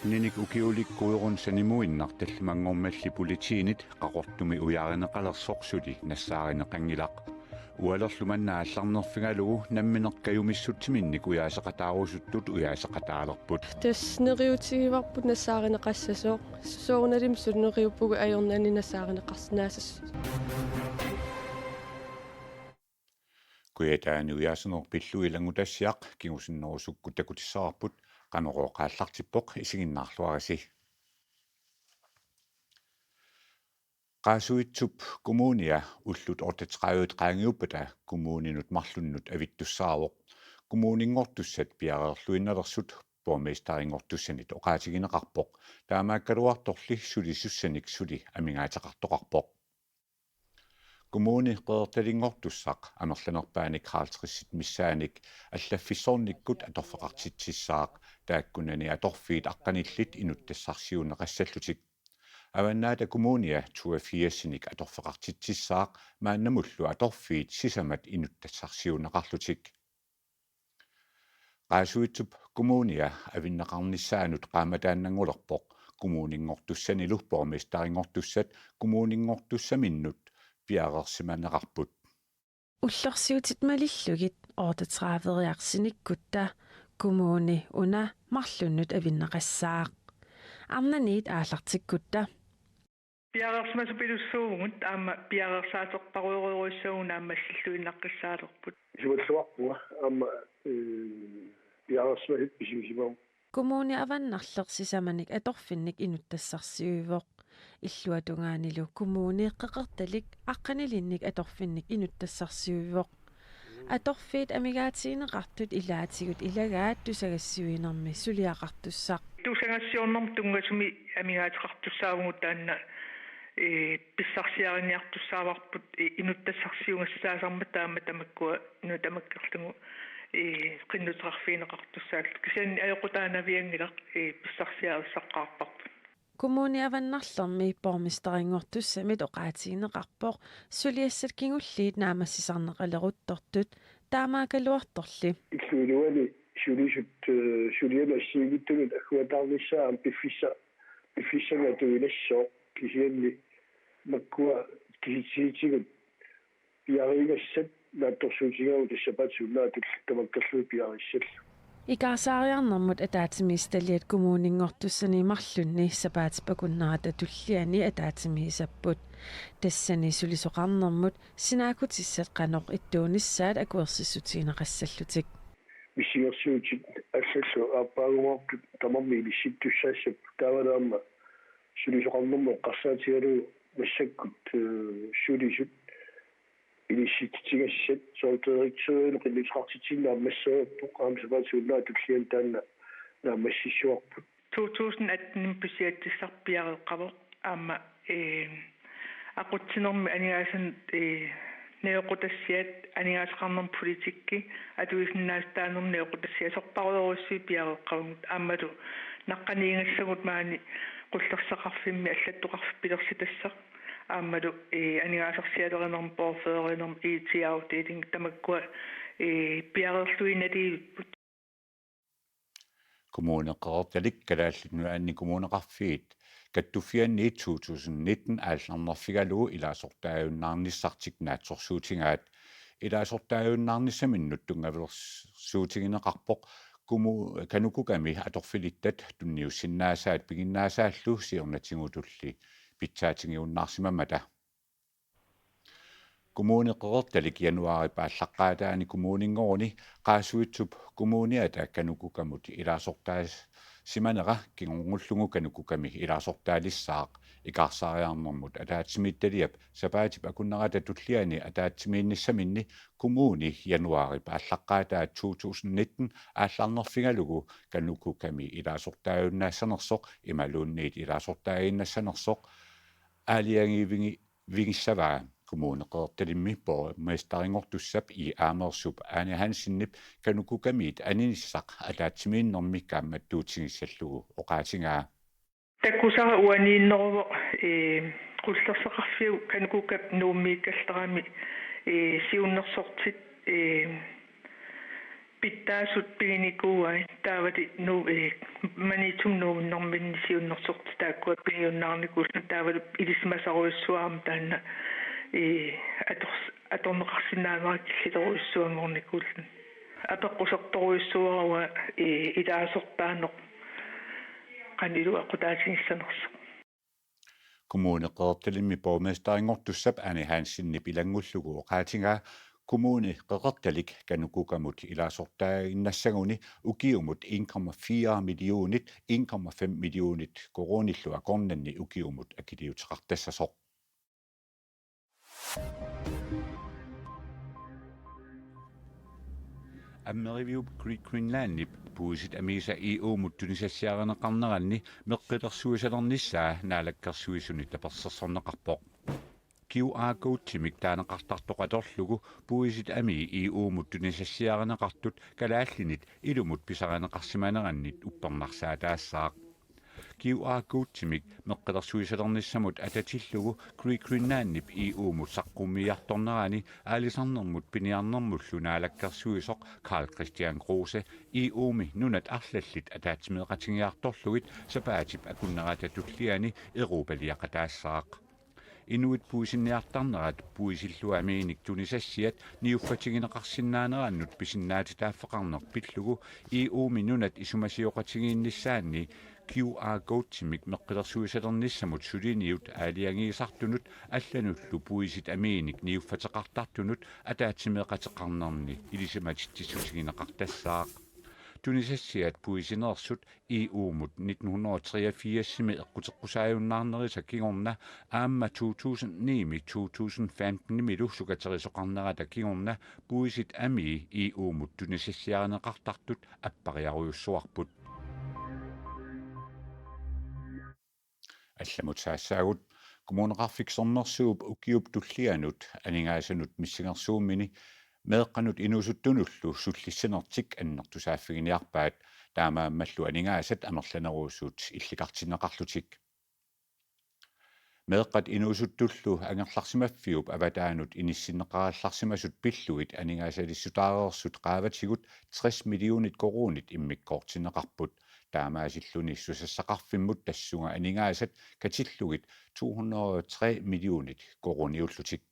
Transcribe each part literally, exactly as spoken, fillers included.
Ninik ukiulik kuerun sanimuinnaq tallimanngormalli politiinit Qaqortumi ujaarineqalersoq suli nassaarineqanngilaq. Ualerlu manna aallarnerfigalugu nammineq kajumissutsiminnik ujaaseqataarusuttut ujaaseqataalerput. Tassa neriuutigivarput nassaarineqassasoq. Soorunalimi suli neriuppugut ajornani nassaarineqarsinnaassasoq. Kujataani ujaasaneq pillugu ilanngutassiaq kingusinnerusukkut takutissavarput, Qanorooq aallartippoq, isiginnaarluarisi. Qaasuitsup Kommunia ullut otteogtredive qaangiuppata kommuninut marlunnut avittussaavoq. Kommuninngortussat piareerluinnalersut borgmesterinngortussanit oqaatigineqarpoq. Taamaakkaluartorli sulisussanik suli amigaateqartoqarpoq. Kommuni Qeqertalinngortussaq amerlanerpaanik halvtredsit missaannik allaffissornikkut atorfeqartitsissaaq, taakkunani atorfiit aqqanillit inuttassarsiuunneqassallutik. Avannaata Kommunia toogfirsinik atorfeqartitsissaaq maannamullu atorfiit sisamat inuttassarsiuunneqarlutik. Qaasuitsup Kommunia avinneqarnissaanut qaammataannanngulerpoq, kommuninngortussanilu borgmesterinngortussat kommuninngortussaminnut piareersimaneqarput. Ullorsiutit malillugit otteogtrediveriarsinikutta kommuni una marlunnut avinneqassaaq. Arnaniit aallartikkutta. Piareersimasupilussuuvugut aamma piareersaaterparujoorujussuuvugut naammassilluinnaqqissaalerput. Isumalluarpunga aamma, ee, piareersimasut pisimisimavugut. Kommuni Avannarleq sisamanik atorfinnik inuttassarsiuivoq. Illuatungaanilu Kommuni Qeqertalik aqqanilinnik atorfinnik inuttassarsiuivoq. Atorfiit amigaatigineqartut ilaatigut ilagaat tusagassiuinermi suliaqartussaq. Tusagassiornermut tunngasumik amigaateqartussaavugut taanna, ee, pissarsiariniartussaavarput, ee, inuttassarsiugassaasarmat taama tamakkua nutamakkerlugu, ee, qinnuteqarfigineqartussaallutik. Kisianni ajoqutaanavianngilaq, ee, pissarsiarissaqqaarparput. Kommuni Avannarlermi borgmesterinngortussamit oqaatigineqarpoq suliassat kingulliit naammassisarneqaleruttortut, taamaakkaluartorli. Illup iluani sulisut, ee, sulianut assigiinngitsunut agguataarnissaa aamma piffissa-, piffissami atuilassooq, kisianni makkua kisitsisitigut piarigassat naatsorsuutigaavut tassa sapaatip akunnera tullia tamakkerlugu piareersallugu. Ikaarsaariarnermut ataatsimiititaliat kommuninngortussani marlunni sapaatip akunnerata tulliani ataatsimiissapput. Tassani sulisoqarnermut sinaakkutissat qanoq ittuunissaat akuersissutigineqassallutik. Missingersuutit allallu aappaagumaartut tamarmik ilissittussaassapput, taavalu aamma sulisoqarnermut eqqarsaatigalugu massakkut, ee, sulisut ilissititigassat, soorlu direktørinut qinnuteqartitsineq naammassereerpoq, aamma sapaatip akunnera tulliani taanna naammassissuarput. To tusind atten budgettissaq piareeqqavoq aamma, ee, aqutsinermi aningaasanut, ee, najoqqutassiat, aningaasaqarnermut politikki, atuisinnaatitaanermut najoqqutassiat sorparujoorujussuit piareeqqavagut, aammalu naqqaniigassagut maani qullersaqarfimmi allattoqarfik pilersitassaq, aammalu, ee, aningaasarsialerinermut, bogførerinermut, I T-afdeling, tamakkua, ee, piareerluinnaliivipput. Kommune Qeqertalik Kalaallit Nunaanni Kommuneqarfiit Kattuffianniit to tusind nitten aallarnerfigalugu ilaasortaajunnaarnissartik naatsorsuutigaat. Ilaasortaajunnaarnissaminnut tunngavilersuutigineqarpoq kumu-, KANUKOKA-mi atorfilittat tunniussinnaasaat piginnaasaallu siornatigutulli pitsaatigiunnaarsimammata. Kommune Qeqertalik januaarip aallaqqaataani kommuninngoruni Qaasuitsup Kommuniata KANUKOKA-mut ilaasortaasimanera kingornullugu KANUKOKA-mi ilaasortaalissaaq. Ikaarsaariarnermut ataatsimiititaliap sapaatip akunnerata tulliani ataatsimiinnissaminni kommuni januaarip aallaqqaataa to tusind nitten aallarnerfigalugu KANUKOKA-mi ilaasortaajunnaassanersoq imaluunniit ilaasortaaginnassanersoq aalajangiivinngi-, -vigissavaa. Kommune Qeqertalimmi borgmesterinngortussap I. Amersup Ane Hansenip KANUKOKA-miit aninissaq ataatsimiinnermi kaammattuutigissallugu oqaatigaa. Takusara uaniinneruvoq, ee, qullersaqarfiup KANUKOKA-p Nuummiikkallarami, ee, siunnersortit, ee, Pitsaasut piginikuuai taavalu Nuuk, eh, Maniitsumi Nuumminerminni siunnersortitaakkuat pigiunnaarnikuullutik taavalu ilisimasarujussuarmik taanna, eh, ators-, atorneqarsinnaanera killilerujussuanngornikuullutik. Apeqqusertorujussuuara, eh, ilaasortaanut qanoq ilua eqqutaatigissanersoq. Kommune Qeqertalimmi borgmesterinngortussap Ane Hansenip ilanngullugu oqaatigaa Kommune Qeqertalik KANUKOKA-mut ilaasortaaginnassaguni ukiumut en komma fire millionit, en komma fem millionit koruunillu akornanni ukiumut akiliuteqartassasoq. Ammeriviup Great Greenlandip puisit amiisa E U-mut tunisassiarineqarneranni meqqilersuisalernissaa Naalakkersuisuni tapersersorneqarpoq. Q R-koodimik taaneqartartoq atorlugu puisit amii E U-mut tunisassiarineqartut kalaallinit ilumut pisarineqarsimanerannit uppernarsaataassaaq. Q R-koodimik meqqilersuisalernissamut atatillugu Great Greenlandip E U-mut saqqummiiartornerani aalisarnermut piniarnermullu naalakkersuisoq Karl-Kristian Kruse E U-mi nunat arlallit ataatsimeeqatigiartorlugit sapaatip akunnerata tulliani Europaliaqataassaaq. Inuit puisinniartarnerat puisillu amiinik tunisassiat niuffatigineqarsinnaanerannut pisinnaatitaaffeqarneq pillugu E U-mi nunat isumasioqatigiinnissaanni Q R-koodimik meqqilersuisalernissamut suliniut aalajangiisartunut allanullu puisit amiinik niuffateqartartunut ataatsimeeqateqarnerni ilisimatitsissutigineqartassaaq. Tunisassiat puisineersut E U-mut nitten hundrede og treogfirsimi eqquteqqusaajunnaarnerisa kingorna aamma to tusind ni-mi to tusind femten-imilu sukaterisoqarnerata kingorna puisit amii E U-mut tunisassiarineqartartut appariarujussuarput. Allamut saassaagut. Kommuneqarfik Sermersuup ukiup tullianut aningaasanut missingersuummini meeqqanut inuusuttunullu sullissanertik annertusaaffiginiarpaat, taamaammallu aningaasat amerlanerusut illikartinneqarlutik. Meeqqat inuusuttullu angerlarsimaffiup avataanut inissinneqarallarsimasut pillugit aningaasaliissutaareersut qaavatigut tres millionit koruunit immikkoortinneqarput. Taamaasilluni susassaqarfimmut tassunga aningaasat katillugit to hundrede og tre millionit koruuniullutik.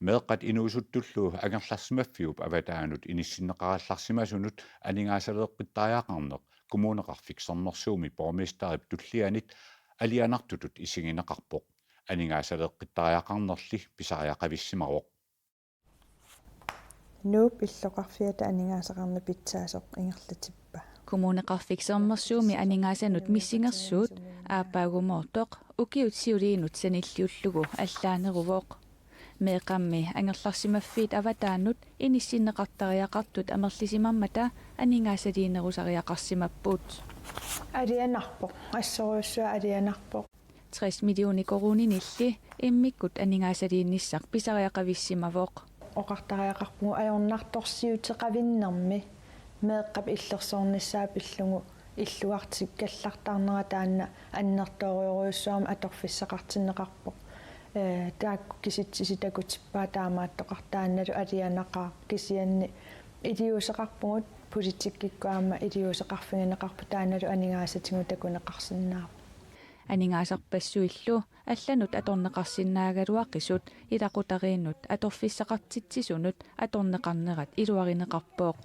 Meeqqat inuusuttullu angerlarsimaffiup avataanut inissinneqarallarsimasunut aningaasaleeqqittariaqarneq Kommuneqarfik Sermersuumi borgmesterip tullianit alianartutut isigineqarpoq. Aningaasaleeqqittariaqarnerli pisariaqavissimavoq. Nuup illoqarfiata aningaasaqarneq pitsaasoq ingerlatippa. Kommuneqarfik Sermersuumi aningaasanut missingersuut aappaagumoortoq ukiut siuliinut sanilliullugu allaaneruvoq. Meeqqammi angerlarsimaffiit avataanut inissinneqartariaqartut amerlisimammata aningaasaliinerusariaqarsimapput. Alianarpoq, assorujussuaq alianarpoq. Tres millioner koruuninilli immikkut aningaasaliinissaq pisariaqavissimavoq. Oqartariaqarpugut ajornartorsiuteqavinnermi meeqqap illersornissaa pillugu illuartikkallartarnera taanna annertoorujussuarmik atorfissaqartinneqarpoq. Ee, taakku kisitsisit takutippaa taamaattoqartoq, taannalu alianaqaaq, kisianni iliuuseqarpugut politikkikkut aamma iliuuseqarfigineqarput taannalu aningaasatigut takuneqarsinnaavoq. Aningaasarpassuillu allanut atorneqarsinnaagaluaqisut ilaqutariinnut atorfissaqartitsisunut atorneqarnerat iluarineqarpoq.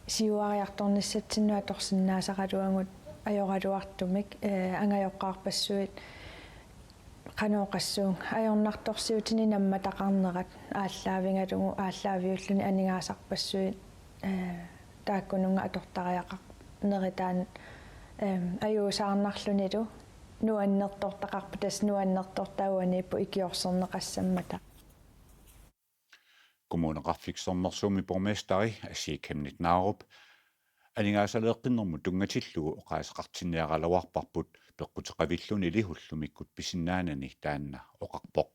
Siuariartornissatsinnut atorsinnaasaraluagut ajoraluartumik, ee, angajoqqaarpassuit qanoq oqassuunga, ajornartorsiutini nammataqarnerat aallaavigalugu aallaaviulluni aningaasarpassuit, ee, taakkununnga atortariaqarneri taanna, em, ajuusaarnarlunilu nuannertortaqarpoq, tassa nuannertortaa uaniippoq ikiorserneqassammata. Kommuneqarfik Sermersuumi borgmesteri Asii Chemnitz Narup aningaasaleeqqinnermut tunngatillugu oqaaseqartinniaraluarparput, peqquteqavillunili ullumikkut pisinnaanani taanna oqarpoq.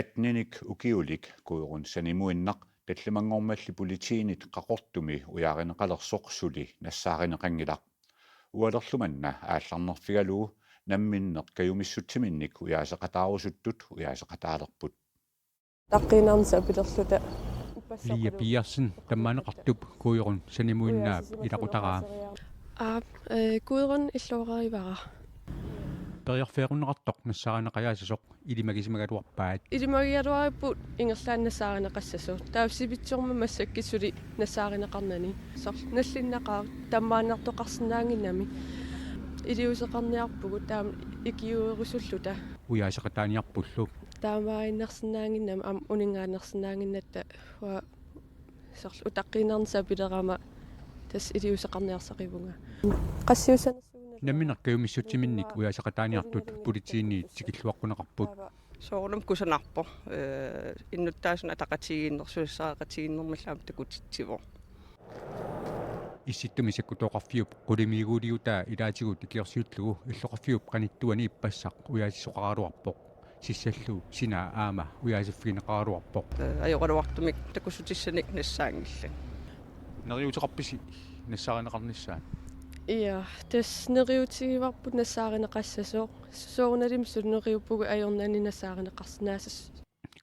Atteninik ukiulik Gudrun Sanimuinnaq tallimanngormalli politiinit Qaqortumi ujaarineqalersoq suli nassaarineqanngilaq. Ualerlu manna aallarnerfigalugu namminneq kajumissutsiminnik ujaaseqataarusuttut ujaaseqataalerput. Utaqqiinnarnissaa pilerluta. Lia Piassen tammaaneqartup Kuirun sanimuinnaap ilaqutaraa. Aap, eh, Kuirun illuarivara. Periarfeerunneqartoq nassaarineqajaassasoq ilimagisimagaluarpaat. Ilimagigaluaripput ingerlaannaq nassaarineqassasoq. Taava sivitsormat massakkut suli nassaarineqarnani. Soorlu nallinnaqaaq tammaannartoqarsinnaannginnami. Iliuuseqarniarpugut taama ikiuerusulluta. Ujaaseqataaniarpullu. Taamaannarsinnaannginnami aamma uninngaannarsinnaannginnatta uanga soorlu utaqqiinnarnissaa pilerama tassa iliuuseqarniarsarivunga. Qassiussanersugut. Nammineq kajumissutsiminnik ujaaseqataaniartut politiinit tikilluaqquneqarput. Soorunami kusanarpoq, eh, innuttaasunut ataqatigiinneq susassaqatigiinnermillu aamma takutitsivoq. Issittumi Sakkutooqarfiup qulimiiguuliutaa ilaatigut ikiorsiullugu illoqarfiup qanittuani ippassaq ujaasisoqaraluarpoq. Sissallu sinaa aamma ujaasiffigineqaraluarpoq. Eh, ajoraluartumik takussutissanik nassaanngillat. Neriuuteqarpisi nassaarineqarnissaat? Ja, tassa neriuutigivarput nassaarineqassasoq. Soorunalimi suli neriuppugut ajornani nassaarineqarsinnaassasoq.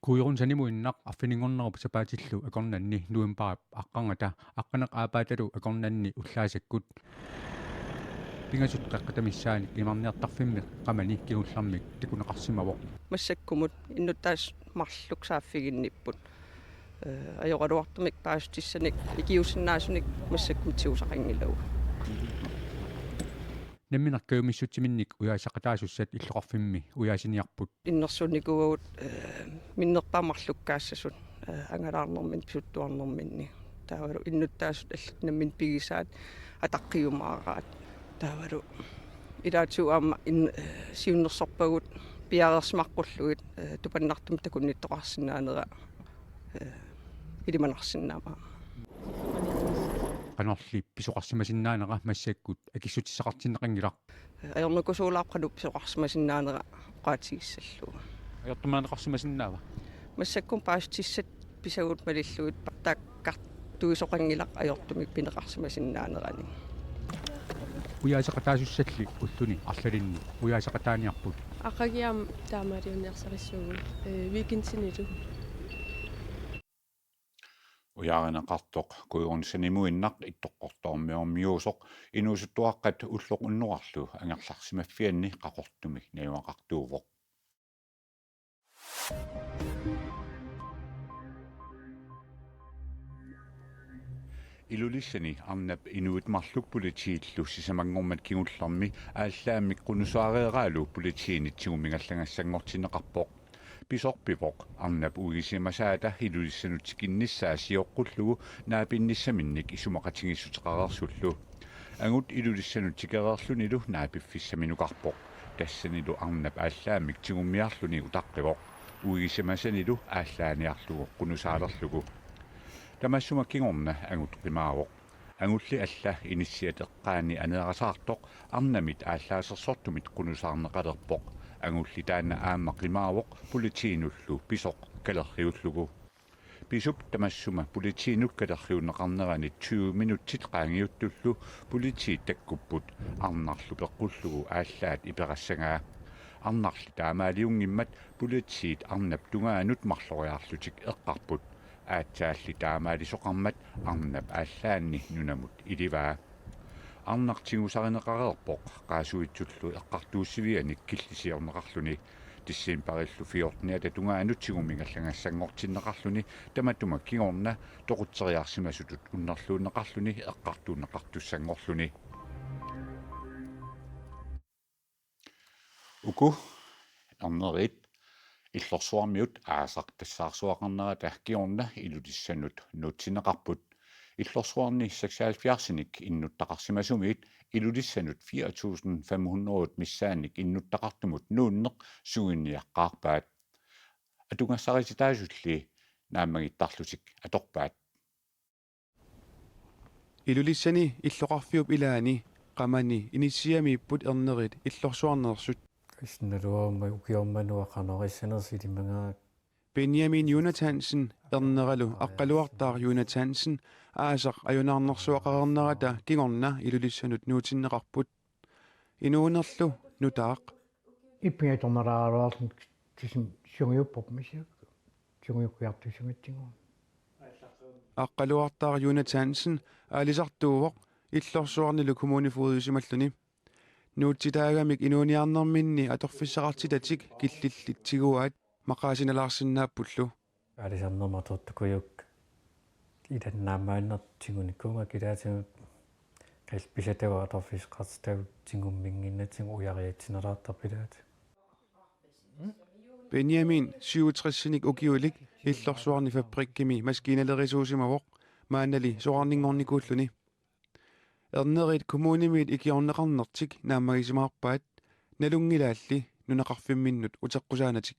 Kuirun sanimuinnaq arfininngornerup sapaatillu akornanni novembarip aqqarngata aqqaneq aapaatalu akornanni ullaasakkut pingasut qeqqata missaanni imarniartarfimmi qamani kingullermik takuneqarsimavoq. Massakkumut innuttaasut marluk saaffiginnipput. Eh, ajoraluartumik paasissutissanik ikiuussinnaasunik massakkumut tigusaqanngilagut. Nammineq kajumissutsiminnik ujaaseqataasussat illoqarfimmi ujaasiniarput. Innersuunnikuuagut, eh, minnerpaamik marlukkaassasut, eh, angalaarnerminni pisuttuarnerminni. Taavalu innuttaasut allat namminneq pigisaat ataqqiumaaraat. Taavalu ilaatigut aamma in-, eh, siunnersorpagut piareersimaqqullugit, eh, tupannartumik takunnittoqarsinnaanera, eh, ilimanarsinnaammat. Qanorli pisoqarsimasinnaanera massakkut akissutissaqartinneqanngilaq. Ajornakusuulaarpoq qanoq pisoqarsimasinnaanera oqaatigissallugu. Ajortumaaneqarsimasinnaava? Massakkut paasissutissat pisagut malillugit taakkartuisoqanngilaq ajortumik pineqarsimasinnaaneranik. Ujaaseqataasussalli ulluni arlalinni ujaaseqataaniarput. Aqagu aamma taamaaliunniarsarissuugut, eh, weekendinilu. Ujaarineqartoq Kuirun sanimuinnaq Ittoqqortoormiormiuusoq inuusuttuaqqat ulloq unnuarlu angerlarsimaffianni Qaqortumi najugaqartuuvoq. Ilulissani arnap inuit marluk politiillu sisamanngormat kingullermi aallaammik qunusaareeraalu politiinit tigummigallangassanngortinneqarpoq. Pisoq pivoq arnap uigisimasaata Ilulissanut tikinnissaa sioqqullugu naapinnissaminnik isumaqatigiissuteqareersullu. Angut Ilulissanut tikereerlunilu naapiffissaminukarpoq. Tassanilu arnap aallaammik tigummiarluni utaqqivoq. Uigisimasanilu aallaaniarlugu qunusaalerlugu. Tamassuma kingorna angut qimaavoq. Angulli alla inissiat eqqaanni aneerasaartoq arnamit aallaasersortumit qunusaarneqalerpoq. Angulli taanna aamma qimaavoq politiinullu pisoq kalerriullugu. Pisup tamassuma politiinut kalerriunneqarnerani tyve minutsit qaangiuttullu politiit takkupput arnarlu peqqullugu aallaat iperassagaa. Arnarli taamaaliunngimmat politiit arnap tungaanut marloriarlutik eqqarput. Aatsaalli taamaalisoqarmat arnap aallaanni nunamut ilivaa. Arnaq tigusarineqareerpoq qaasuitsullu eqqartuussivianik killisiorneqarluni. Decembarillu fjorteniata tungaanut tigummigallangassanngortinneqarluni tamatuma kingorna toqutseriarsimasutut unnerluunneqarluni eqqartuunneqartussanngorluni. Uku ernerit Illorsuarmiut aasaq tassaarsuaqarnerata kingorna Ilulissanut nuutsinneqarput. Illorsuarni seksoghalvfjerdsinik innuttaqarsimasumiit Ilulissanut fire tusind fem hundrede missaannik innuttaqartumut nuunneq sungiunniaqqaarpaat. Atugassarititaasulli naammagittarlutik atorpaat. Ilulissani illoqarfiup ilaani qamani inissiamiipput ernerit illorsuarneersut. Isnaluarma ukiormanua qanoq issanersi ilimagaa. Benjamin Jonathansen erneralu Aqqaluartaaq Jonathansen aasaq ajunaarnersuaqareernerata kingorna Ilulissanut nuutsinneqarput. Inuunerlu nutaaq. Ippiga tornaraaraluarluni kisianni sungiuppoq misiakka. sungiukkiartussagatsigu. Aqqaluartaaq Jonathansen aalisartuuvoq illorsuarnilu kommunefogediusimalluni. Nuutsitaagamik inuuniarnerminni atorfissaqartitatik killillit tiguaat maqaasinalaarsinnaappullu. Aalisarnermut atortukujukkit ilannaammaannertik tigunikkuummata ilaatigut qilpisatagut atorfissaqartitagut tigumminnginnatsigu ujariatsinalaartarput ilaatigut. Benjamin syvogtresinik ukiulik illorsuarni fabrikkimi maskiinalerisuusimavoq maannali soraarninngornikuulluni. Ernerit kommunimiit ikiorneqarnertik naammagisimaarpaat, nalunngilaalli nunaqarfimminnut uteqqusaanatik.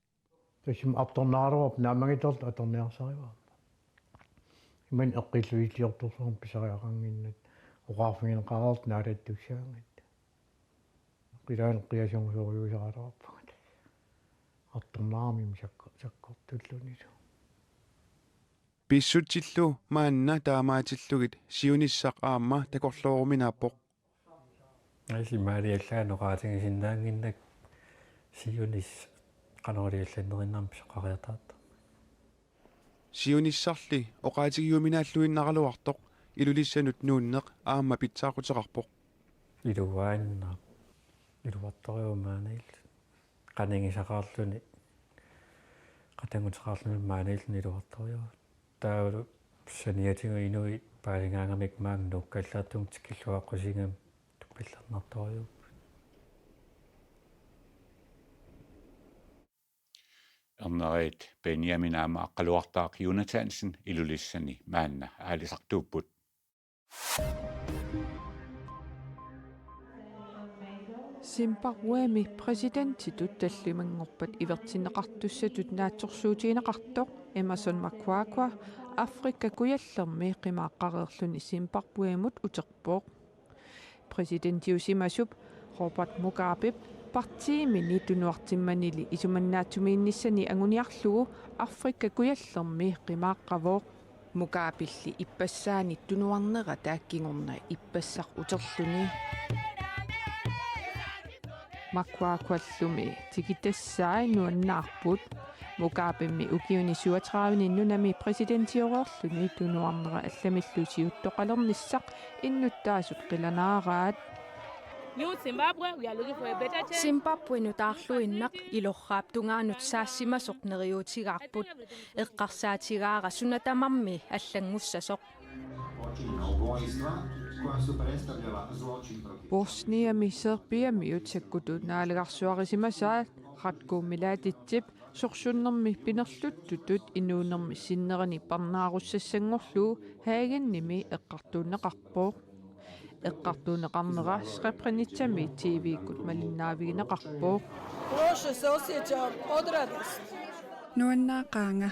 Tassami artornaraluarpoq, naammagittarlutik atorniarsarivaat. Imannak eqqilluilliortorsuarmik pisariaqannginnakku oqarfigineqareerlutik naalattussaagatta. Qilaanni qiasunngusorujuusaraluarpagut. Artornaramik sakko-, sakkortullunilu. Pissutsillu maanna taamaatillugit siunissaq aamma takorlooruminaappoq. Isimaaliallaanngilaq oqaatigisinnaannginnakku siunissaq qanoq iliorlunnerunnermik pisoqariataartarmat. Siunissarli oqaatigiuminaalluinnaraluartoq Ilulissanut nuunneq aamma pitsaaquteqarpoq. Iluaannaq. Iluartorujuuvoq maaniilluta. Qanigisaqarluni. Qatannguteqarluni maaniilluni iluartorujuuvoq. Taavalu saniatigut inuit paasigaangamik maanga nuukkallartunga tikilluaqqusigamik tuppallernartorujuupput. Ernerit Benjamin aamma Aqqaluartaaq Jonathansen Ilulissani maanna aalisartuupput. Zimbabwemi præsidentitut tallimanngorpat ivertinneqartussatut naatsorsuutigineqartoq Emmerson Mnangagwa Afrika Kujallermi qimaaqqareerluni Zimbabwemut uterpoq. Præsidentiusimasup Robert Mugabep partiimini tunuartimmanili isumannaatsuminiissanni anguniarlugu Afrika Kujallermi qimaaqqavoq. Mugabelli ippassaani tunuarnera taava kingorna ippassaq uterluni. Mnangagwallumi tikitassai nuannaarput. Mugabemi ukiuni syvogtredive nunami præsidentioreerluni tunuarnera allamillu siuttoqalernissaq innuttaasut qilanaaraat. New Zimbabwe, we are looking for a better change. Zimbabwe nutaarluinnaq ilorraap tungaanut saassimasoq neriuutigaarput. Eqqarsaatigaara suna tamarmi allanngussasoq. Bosniami Serbiamiut sakkutuut naalagaasuarisimasaat Ratko Mladicip sorsunnermi pinerluttutut inuunermi sinnerani parnaarussassanngorlugu Hagenimi eqqartuunneqarpoq. Eqqartuunneqarnera Srebrenicami T V-kkut malinnaavigineqarpoq. Loše se osjećam od radosti. Nuannaaqaanga.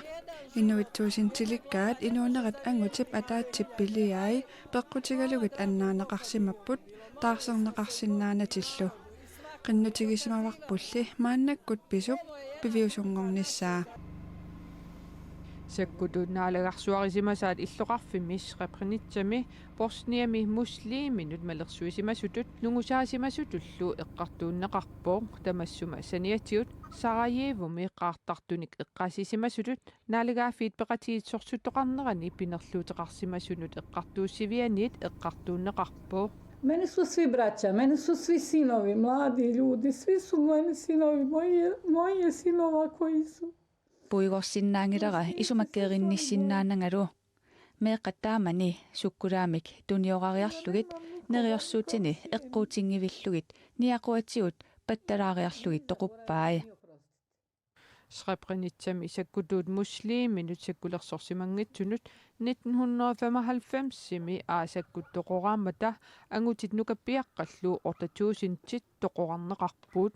Inuit tuusintilikkaat inuunerat angutip ataatsip piliai peqqutigalugit annaaneqarsimapput taarserneqarsinnaanatillu. Qinnutigisimavarpulli maannakkut pisup piviusunngornissaa. Sakkutuut naalagaasuarisimasaat illoqarfimmi Srebrenicami Bosniami musliminut malersuisimasutut nungusaasimasutullu eqqartuunneqarpoq, tamassuma saniatigut Sarajevomi qaartartunik eqqaasisimasutut naalagaaffiit peqatigiit sorsuttoqarnerani pinerluuteqarsimasunut eqqartuussivianiit eqqartuunneqarpoq. Meni su svi braća, meni su svi sinovi, mladi ljudi, svi su meni sinovi, moji, moji sinova koji su. Puigorsinnaanngilara isumakkeerinnissinnaanangalu. Meeqqat taamani sukkulaamik tuniorariarlugit neriorsuutini eqquutinngivillugit niaquatigut pattalaariarlugit toquppai. Srebrenicami sakkutuut musliminut sakkulersorsimanngitsunut nitten hundrede og femoghalvfemsimi aasakkut toqoraammata angutit nukappiaqqallu otte tusindit toqorarneqarput.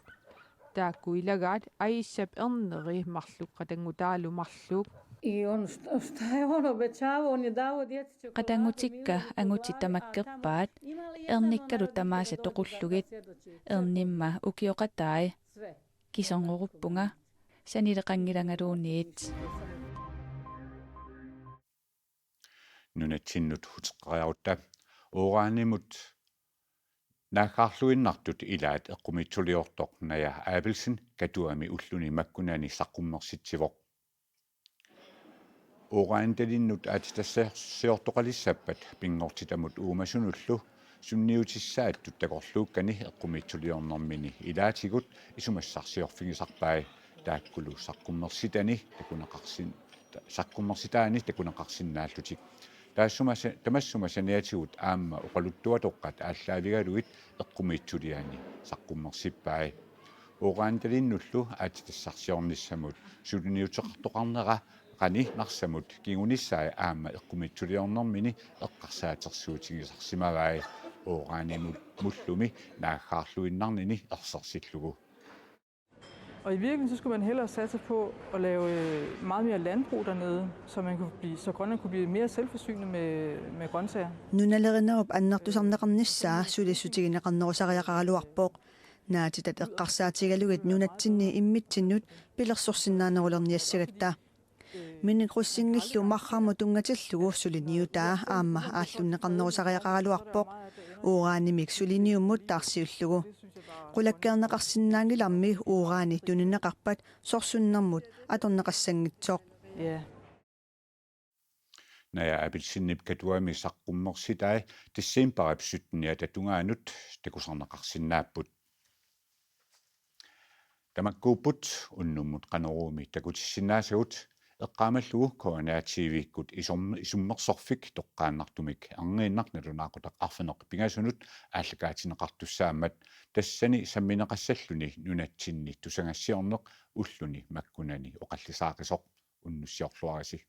Taakku ilagaat Aishap erneri marluk qatanngutaalu marluk. I on šta, šta je on obećavao, on je davao djeci čokolade. Qatanngutikka angutit tamakkerpaat, ernikkalu tamaasa toqullugit, ernimma ukioqatai. Kiserngoruppunga, sanileqanngilangaluunniit. Nunatsinnut uteqqeriarutta uranimut naaggaarluinnartut ilaat eqqumiitsuliortoq Naja Abelsen Katuami ulluni makkunani saqqummersitsivoq. Uranitalinnut aatsitassarsiortoqalissappat pinngortitamut uumasunullu sunniutissaattut takorluukkani eqqumiitsuliornermini ilaatigut isumassarsiorfigisarpai, taakkulu saqqummersitani takuneqarsin-, saqqummersitaani takuneqarsinnaallutik. Taassuma sa-, tamassuma saniatigut aamma oqaluttuatoqqat aallaavigalugit eqqumiitsuliani saqqummersippai. Uranitalinnullu aatsitassarsiornissamut suliniuteqartoqarnera qani Narsamut kingunissai aamma eqqumiitsuliornermini eqqarsaatersuutigisarsimavai, uranimut-, mullumi naaggaarluinnarnini ersersillugu. Og i virkeligheden, så skulle man hellere satse på at lave øh, meget mere landbrug dernede, så, man kunne blive, så Grønland kunne blive mere selvforsynet med, med grøntsager. Nunalerinerup annertusarneqarnissaa sulissutigineqarnerusariaqaraluarpoq. Naatitat eqqarsaatigalugit nunatsinni immitsinnut pilersorsinnaanerulerniassagatta. Minik Rosingillu marrarmut tunngatillugu suliniutaa aamma aallunneqarnerusariaqaraluarpoq, uranimik suliniummut taarsiullugu. Qulakkeerneqarsinnaanngilarmi urani tunineqarpat sorsunnermut atorneqassanngitsoq. Ja. Naja Abelsenip Katuami saqqummersitai decembarip sytteniata tungaanut takusarneqarsinnaapput. Tamakkuupput unnummut Qanoruumi takutissinnaasagut, eqqaamallugu K N R T V-kkut isum-, isummersorfik toqqaannartumik erniinnaq nalunaaqutaq arfineq-pingasunut aallakaatinneqartussaammat, tassani sammineqassalluni nunatsinni tusagassiorneq ulluni makkunani oqallisaaqisoq. Unnussiorluarisi.